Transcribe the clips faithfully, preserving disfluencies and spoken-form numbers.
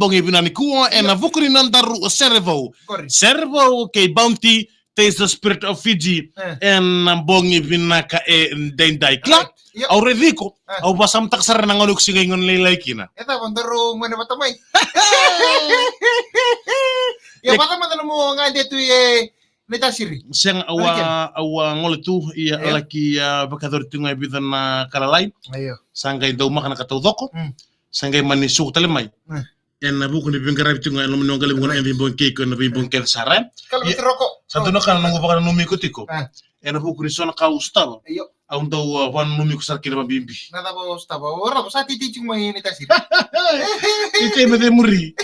bogi vinaka nikua ena vuku ni nodaru sere vou. Qori. Sere vou kei Bounty, Taste the Spirit of Fiji. Eh. Ena bogi vinaka edaidai. Kila, right. Io. Au raici iko, eh, au vakasamataka sara na gauna iko se qai gone lailai kina. E cava, daru gone vata mai? Ia, e vata mada na mo gade tu e Naitasiri. Sega, au a, okay, au a gole tu, ia, io, laki, a, vakayacori tu ga e vica na ka lalai. Io. Sa qai daumaka na ka taucoko. Mm. Sa qai mani suka tale mai. Mm. Ena vuku ni veiqaravi tiko ga ena loma ni waqalevu, right, ena veibogi kei iko, ena veibogi kece sara, e? Kala, ia, vei Roko. Sa dua na ka na noqu vakananumi iko tiko. Ah. Ena vuku ni so na ka au sotava. Io. Au dau, a, vakananumi iko sara kina vakabibi. Na cava au sotava? O Roko, sa titi tiko mai Naitasiri. Titi mai Cemuri.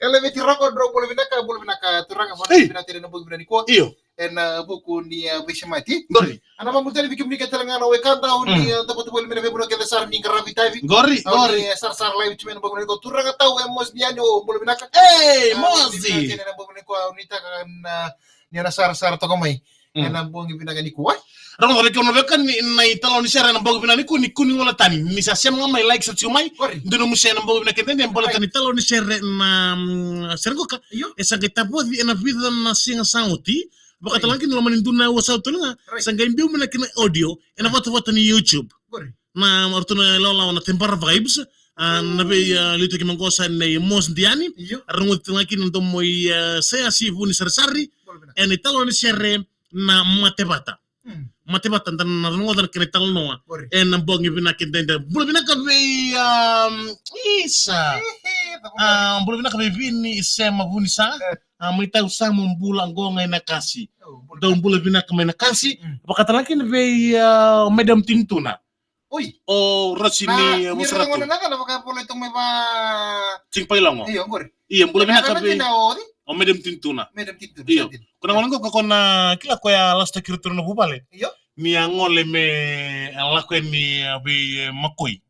Kala vei Roko, drau bula vinaka, bula vinaka, turaga, vana, hey, vinaka tale na bogi vinaka nikua. Io. Ena, a, vuku ni, a, veisemati. Qori. Au na vakabula tale vei kemuni kece tale ga na wekada, o ni, mm, a, tabotabo mai na veivanua kece sara ni qaravi tavi. Qori, qori. Au ni, a, sarasara live tu mai na bogi vinaka nikua, turaga tau, e Mosi Diani, o bula vinaka. Ei, a, Mosi. Bula vinaka tale na bogi vinaka nikua, au nuitaka na, ni na sarasara toka mai. Mm. Ena bogi vinaka nikua. Rogoca vei kemuni na veiwekani na italanoa ni sere ena bogi vinaka nikua, ni kua ni gole tani. Ni sa sema ga mai, like, subscribe mai. Qori. Dua nomu share ena bogi vinaka edaidai, baleta, right, ni italanoa ni sere na, mm, sere qoka. Io. E sa qai tavoci ena vica na siga sa oti. Vakatalega kina loma ni dua na aua sa oti tale ga. Right. Sa qai biu mai na kena audio ena vatavata ni YouTube. Qori. Na ratou na ilawalawa na Tebara Vibes. A, na vei, a, liutaki mai qo sa nei Mosi Diani. Io. Era rogoci tale ga kina na domo i, a, Sea Sivu ni Sarisari. Bula vinaka. Ena italanoa ni sere na Matevata. Mm. Matevata, da na rogoca na kena italanoa. Qori. Ena bogi vinaka edaidai. Bula vinaka vei, um, Isa. Ehe, a, bula vinaka vei Vini, Isa Mavunisa. Eh. A, mai tau sa mo bula qo ga i Nakasi. Oh, bula. Dau bula vinaka mai Nakasi. Mm. Vakatalega kina vei, a, Madam Tinituna. Oi. O Rasi ni, na, a, ni Vosaratu. Rasi ni Vosaratu. Na vaka bula tu mai va. Tsinga Pailogo. Io, qori. Io, bula vinaka vei. Na, na, na, na, o, o Madam Tinituna. Madam Tinituna. Io. Sa Tinituna. Ko na gole qo, ko na kila koya lasutaki iratou na vuvale. Io. Ni a gole me lako yani, a, vei, e, Makoi.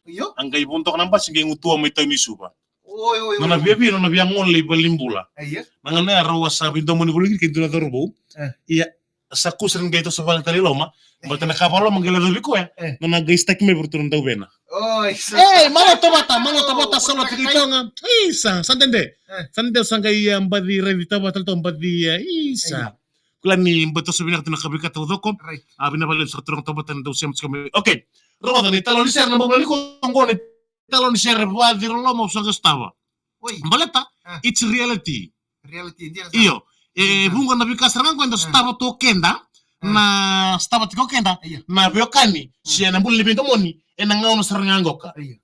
Io. A qai vodo toka na basi, qai gutuwa mai tau ni Suva. Oi, oi, oi. Nona viavia, nona via gole i valenibula. Io. Na gauna ya rau a sa veidomoni voli kei dua na cauravou. Eh. Ia, sa kusa ni qai toso vale tale i loma. Eh. Baleta na ka vakaloma qai lacovi koya. Eh. Nona qai sitaki mai vei iratou na dauvena. Oi, sa. Ei, malo Tovata, malo Tovata, oh, sa lo tiki toga. Isa, sa dede. Eh. Sa dede, sa qai, a, baci raici Tovata, tale toga baci, a, Isa. Io. Kila ni bau toso vinaka tu na ka vei ka taucoko. Right. A, vinaka vakalevu saka turaga Tovata ni dau sema tiko mai. Okay. Rogoca na italanoa ni sere na bogi vinaka nikua, qo na italanoa ni sere vakaciriloloma au sa qai sotava. Oi. Baleta, ah, it's reality. Reality, dina sara. Io. E, dina sara. Vuqa na veika sara ga qo eda, ah, sotava tu o keda, ah, na sotava tiko o keda, io, na veiwekani, ah, se na bula ni veidomoni ena gauna sara ga qoka. Io.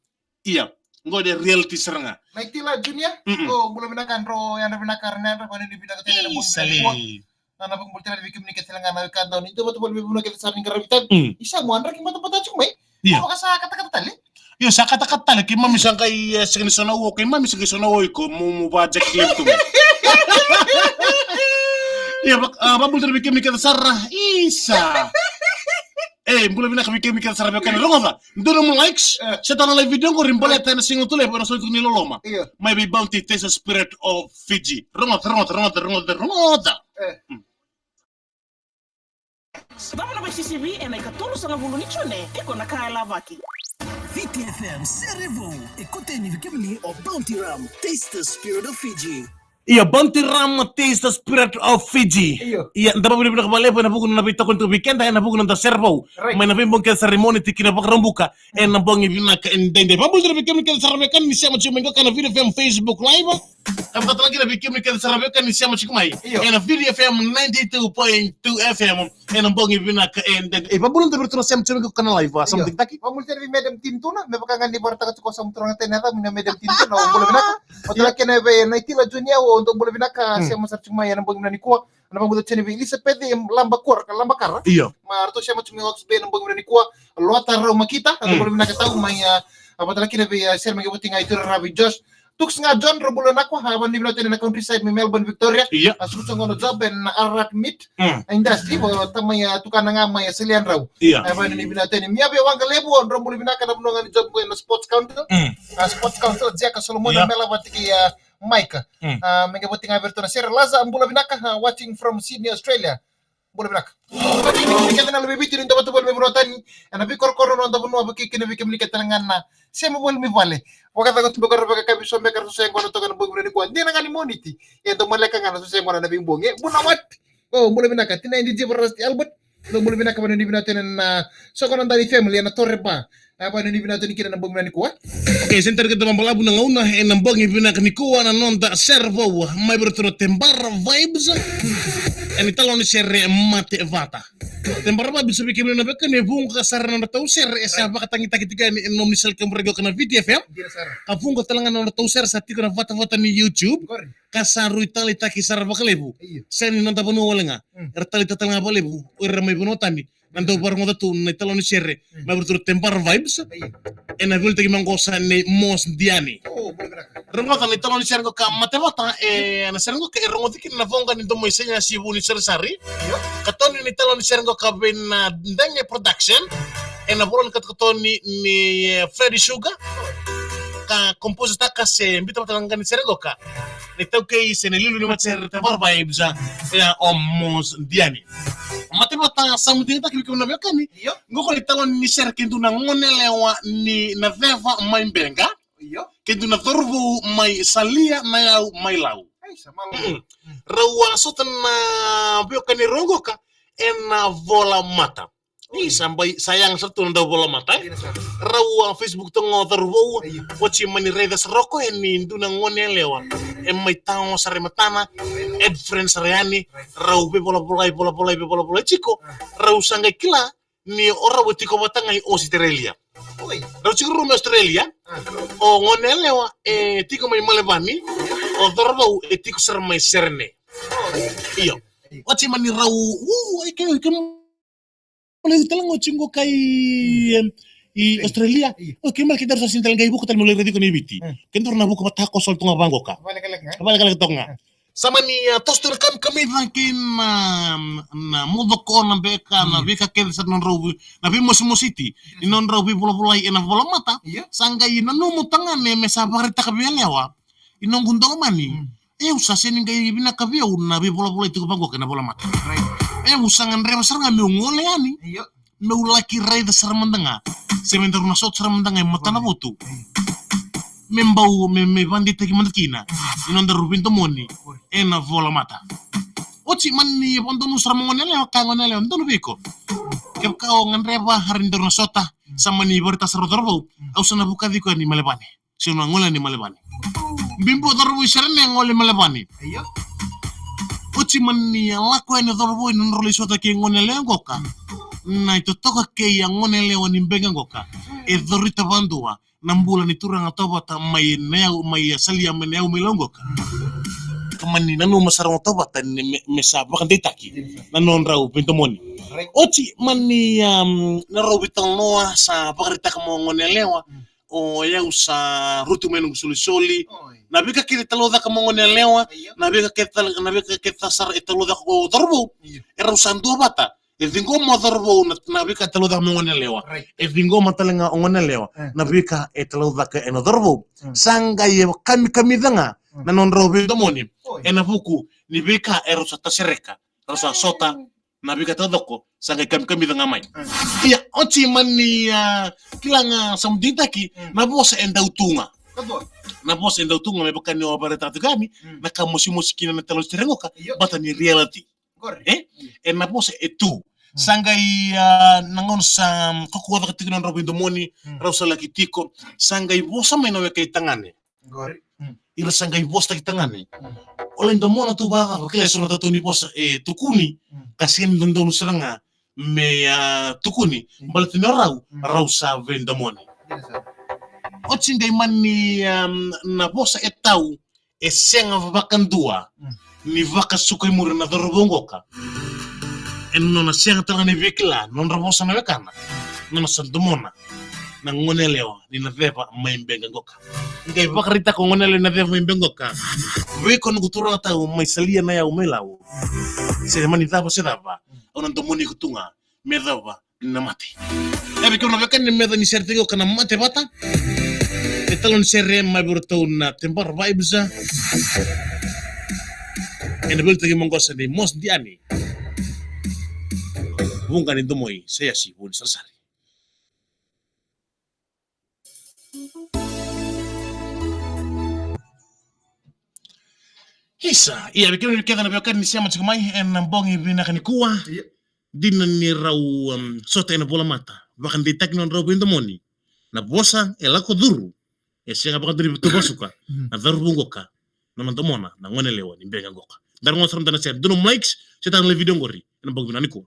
Ia, qo de reality sara ga. Naitila Junior, mm-mm, o bula vinaka, dro yadra vinaka, yadra vinaka, vakanuinui vinaka tale na bogi vinaka nikua. Isa le. Na, na vakabula tale vei kemuni kece tale ga na wekada, ni dau vata voli mai vanua kece sara ni qaravi tavi. Mm. Isa mo yadra ki batabata tiko mai. Ia. O vaka sa katakata tale. Io, sa katakata tale, keimami sa qai, e, sega ni so na uo, keimami sa qai so na uo iko, mo, mo va jack lem tu mai. Ia, vak-, a, vakabula tale vei kemuni kece sara. Isa. E, bula vinaka vei kemuni kece sara veiwekani. Rogoca, dua nomu likes, eh, share tale na live video qori baleta ena siga tu levu ena soli tu ni loloma. Io. Mai vei Bounty, Taste the Spirit of Fiji. Rogoca, rogoca, rogoca, rogoca, rogoca. Eh. Mm. Cava na vei C C V ena ikatolusagavulu ni June, iko na ka e lavaki. Viti F M, sere vou, e kauta yani vei kemuni o Bounty Rum, Taste the Spirit of Fiji. Io, Bounty Rum, Taste the Spirit of Fiji. Io. Ia, da vakavinavinaka vakalevu ena vuku ni nona veitokoni tu vei keda ena vuku ni noda sere vou. Right. Mai na veibogi kece sara i Moniti ki na Vakaraubuka, mm, ena bogi vinaka edaidai. Vakabula tale vei kemuni kece sara veiwekani ni sema tiko mai qo ka na Viti F M Facebook Live. Ka vakatalega kina vei kemuni kece sara veiwekani ni sema tiko mai. Io. Ena Viti F M ninety-two point two F M. Ena bogi vinaka edaidai. E, vakabula tale vei iratou na sema tiko mai qo ka na live, a, sa, io, mada tiko. Vakabula tale vei Madam Tinituna, me vaka ga ni vakaraitaka tiko o sa turaga tani, a, na Madam Tinituna, o bula vinaka. Io. Vata kei na vei Naitila Junior, o dou bula vinaka, mm, sema sara tiko mai ena bogi vinaka nikua. Na vakabula tale vei Elizabeth Labakura, ka Labakara. Io. Ma ratou sema tiko mai Hawke's Bay ena bogi vinaka nikua. Lota Rau Makita, na, mm, bula vinaka tau mai, a, a, vata kei na vei, a, sere mai qai voti ga i Tura Ravi Josh. Tuks ga John, rau bula vinaka, a, vakanuinui vinaka tale na countryside mai Melbourne, Victoria. Io. A, sucu ga na job ena Ararat Meat, mm, Industry, vata mai, a, tukana ga mai, a, Saliadrau. Io. A, vakanuinui vinaka tale. Mia vei Waqalevu, rau bula vinaka na vanua ga ni job ena Sports Council. Mm. A, Sports Council, Jeka Solomon, io, Mela vata kei, a, Mike. Mm. A, me qai voti ga vei iratou na sere. Laza, bula vinaka, a, watching from Sydney, Australia. Bula vinaka. Keda na luve Viti ni dau vata voli mai vanua tani. Ena veikorokoro na noda vanua, vukei kina vei kemuni kece tale ga na Sema voli mai vale. Vakacaka tu beka ra vakakavi so beka ra so se gona toka na bogi vinaka nikua. Dina ga ni Moniti. E dau maleka ga na so se gona na veibogi. E, bula wat. O, bula vinaka. Tina e D J Varasti Albert. Dou bula vinaka, vakanuinui vinaka tu ena, ah, Soko na Dali Family ena Toreba. Ah, vakanuinui vinaka tu yani kina na bogi vinaka nikua. Okay, senta rikita mabalavu na gauna ena bogi vinaka nikua na noda sere vou mai vei iratou na Tebara Vibes. Ena italanoa ni sere Mate Vata. Tebara Vibes, vei kemuni na veiwekani, e vuqa sara na nodratou sere e sa vakatagitaki tiko yani ena nomuni sala kemudrau qo na Viti F M. Dina sara. Ka vuqa tale ga na nodratou sere sa tiko na vatavata ni YouTube. Qori. Ka sa rui taleitaki sara vakalevu. Io. Sega ni noda vanua wale ga. Mm. Era taleitaka tale ga vakalevu o ira mai vanua tani. Na dau vakarogoca tu na italanoa ni sere, mm, mai vei iratou na Tebara Vibes. Io. Ena veiliutaki mai qo sa nei Mos Diani. O, bula vinaka. Rogoca na italanoa ni sere qo ka Mate Vata, e, na sere qo ka e rogoci kina na voqa ni domo i Saiasi Vunisari. Io. Katoni na italanoa ni sere qo ka vei na Denge Production. Ena vola ni katokatoni ni, e, Freddy Sugar. Ka compose taka se biuta vata na qaqa ni sere qo ka na itaukei se na iliuliu ni matasere Tebara Vibes, e, o Mos Diani. Mate Vata, sa muduki tiko vei kemuni na veiwekani. Io. Qo na italanoa ni sere kei dua na goneyalewa ni Naceva mai Beqa. Io. Kei dua na cauravou mai Salia, Nayau mai Lau. Ai, sa malo. Mm-mm. Mm. Rau a sota na veiwekani rau qo ka ena volamata. Oi. Io, sa bai, sa yaga sara tu na dau volamata, e? Dina sara. Rau a Facebook toka o cauravou. Io. Oti mani raica sara o koya ni dua na goneyalewa e mai tao sara e matana, e friend sara yani, rau veivolavolai, volavolai, veivolavolai tiko. Ah. Rau sa qai kila ni o rau e tiko vata ga i Ositerelia. Oi. Rau tiko rau mai Ositerelia. Ah. O goneyalewa e tiko mai Melevani, o cauravou e tiko sara mai Serene. Oi. Io. Oti mani rau, u, e ke, ke, o levu tale ga oti qo ka i, em, i Australia. Io. O kemuni kece rau sa sega tale ga i vuku tale me lai raici iko na i Viti. Mm. Keda rau na vuku vata ko solo tu ga vaqo ka. Vakalekaleka. Vakalekaleka toka ga. Mm. Sa mani, ah, toso tu na kamikamica kei na, na mucoko na beka, na veika kece sa nodrau vei, na veimositi ni nodrau veivolavolai ena volamata. Io. Sa qai nanuma tagane me sa vakaraitaka vei yalewa. I noqu dau lomani. Mm. Au sa sega ni qai vinaka vei au na veivolavolai tiko vaqo kei na volamata. Right. Au sa gadreva sara ga meu gole yani. Io. Meu laki raica sara mada ga. Se me daru na sota sara mada ga e matana votu. Mm. Me bau, me, me vakadeitaki mada kina. Mm. Ni nodaru veidomoni. Oi. Ena volamata. Oti mani vakadonui sara mai o goneyalewa, kaya o goneyalewa, donu vei iko. Kevaka o gadreva, era ni daru na sota. Mm. Sa mani vakaraitaka sara o cauravou. Mm. Au sa na vukaci iko yani Melevani. Se na gole ni Melevani. Bibi o cauravou i Serene gole Melevani. Io. Oti mani a lako yani o cauravou ena nodrau lai sota kei goneyalewa qoka. Na itotoka kei a goneyalewa ni Beqa qoka. E caurita vadua na bula ni turaga tauvata mai Nayau, mai Salia, mai Nayau, mai Lau qoka. Ka mani nanuma sara ga tauvata ni me, me sa vakadeitaki na nodrau veidomoni. Right. Oti mani, um, na rau veitalanoa sa vakaraitaka mai o goneyalewa. Mm. O yau sa rutu mai noqu solisoli. Oi. Na veika kece e talaucaka mai o goneyalewa. Io. Na veika kece tale, na veika kece sara e talaucaka o cauravou. Io. E rau sa dua vata. E ciqoma o cauravou na, na veika e talaucaka mai o goneyalewa. Right. E ciqoma tale ga o goneyalewa. Eh. Na veika e talaucaka ena cauravou. Mm. Sa qai e kamikamica ga. Mm. Na nodrau veidomoni. Oi. Ena vuku ni veika e rau sa tasereka. Rau sa sota. Na veika taucoko, sa qai kamikamica ga mai. Mm. Ia, oti mani, ah, kila ga sa muduki tiko, mm, na vosa e dau tu ga. Ka dua. Na vosa e dau tu ga me vaka ni o vakaraitaka tiko yani, mm, na ka mosimosi kina na talo ni sere qoka, io, vata ni reality. Qori. E? Io. E na vosa e tu. Mm. Sa qai, ah, na gauna sa, mm, kaukauwa cake tiko na nodrau veidomoni, mm, rau sa laki tiko, sa qai vosa mai na weka i tagane. Qori. Mm. Ira sa qai vosataki tagane. Mm. O lai domona tu vakacava, kila e so na tatou ni vosa e tukuni, mm, ka sega ni dodonu sara ga me, ah, tukuni, mm, baleta ni o rau, mm, rau sa veidomoni. Dina sara. Oti qai mani, ah, na vosa e tau, e sega vakadua, mm, ni vakasuka i muri na cauravou qoka. E nona sega tale ga ni veikila, nodra vosa na wekana, nona sa domona na goneyalewa ni Naceva mai Beqa qoka. Qai vakaraitaka o goneyalewa ni Naceva mai Beqa qoka. Vei iko noqu turaga tau mai Salia, Nayau, mai Lau. Se mani cava se cava, au na domoni iko tu ga me yacova na mate. E vei kemuni na weka ni meca ni sere tiko ka na Mate Vata. E talo ni sere mai vei iratou na Tebara Vibes. E na veiliutaki mai qo sa nei Mos Diani. Vuqa ni domoi, sa yasi vuni sarasara. Isa, ia, vei kemuni kece na veiwekani ni sema tiko mai ena bogi vinaka nikua. Ia. Dina ni rau, um, sota ena volamata, vakadeitaki na nodrau veidomoni. Na vosa e lako curu, e sega vakadua ni tu vasuka. Mm. Na cauravou qoka, na nona domona na gonelewa ni Beqa qoka. Da rogoca sara mada na sere, dua nomu likes, se tara na live video qori ena bogi vinaka nikua.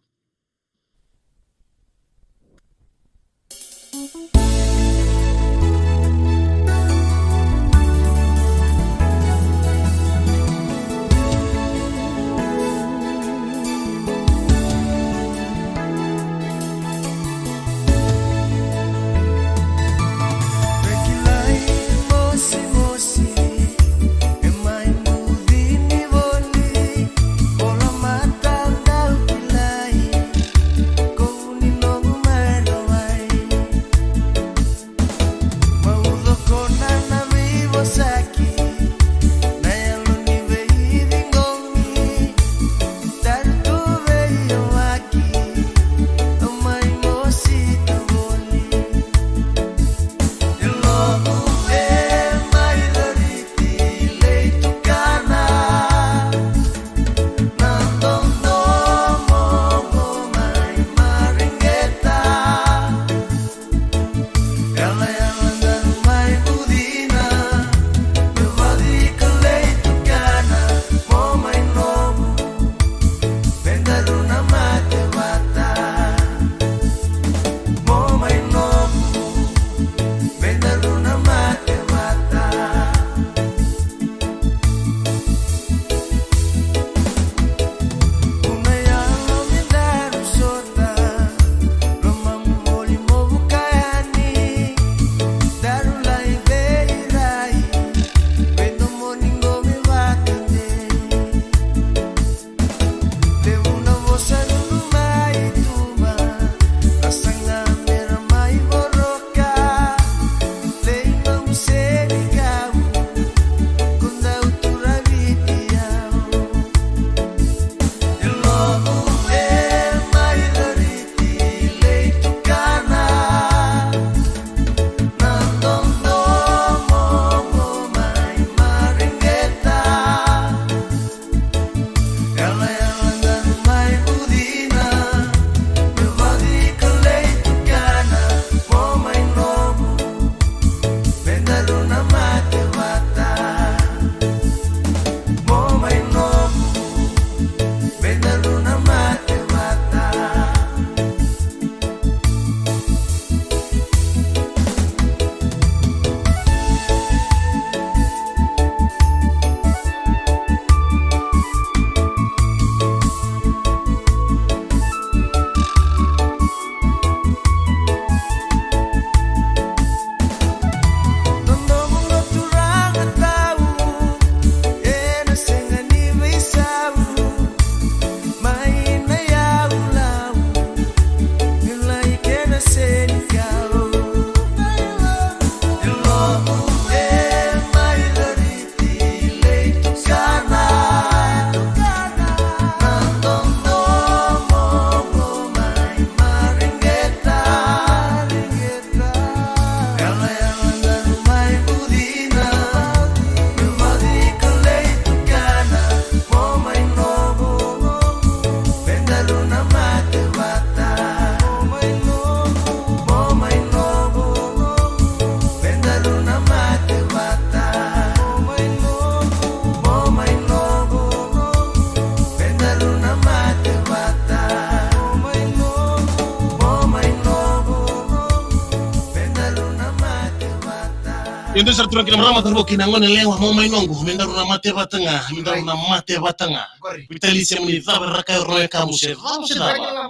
Ia dou sa ra turaga kei na marama, taro kei na gone yalewa, mo mai noqu, me daru na mate vata ga, me daru na mate vata ga. Qori. Vitali se mani cava e ra kaya o Roe Kamu se cava se cava.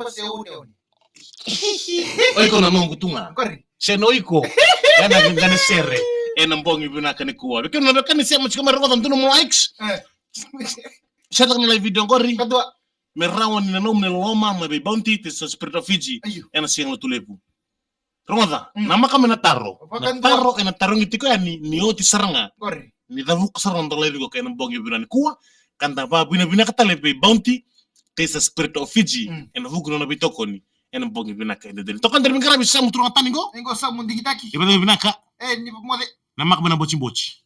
O iko na noqu tu ga. Qori. Se na o iko. Ga na, ga na sere ena bogi vinaka nikua. Vei kemuni na veiwekani ni sema tiko mai, rogoca, dua nomu likes. E. Share taka na live video qori. Ka dua. Me rawa ni nanuma na loloma mai vei Bounty, Taste the Spirit of Fiji. Io. Ena siga Lotulevu. Rogoca, mm, namaka mai na taro. Na taro ena tarogi tiko yani, ni oti sara ga. Qori. Ni cavuka sara na noda live qo ena bogi vinaka nikua, ka da vavinavinaka tale vei Bounty, Taste the Spirit of Fiji, mm, ena vuku ni nona veitokoni ena bogi vinaka edaidai. Toka, da mai qaravi Samu, turaga tani qo. E qo Samu digitaki. E vei vinaka. E, ni moce. Na maka mai na botiboti.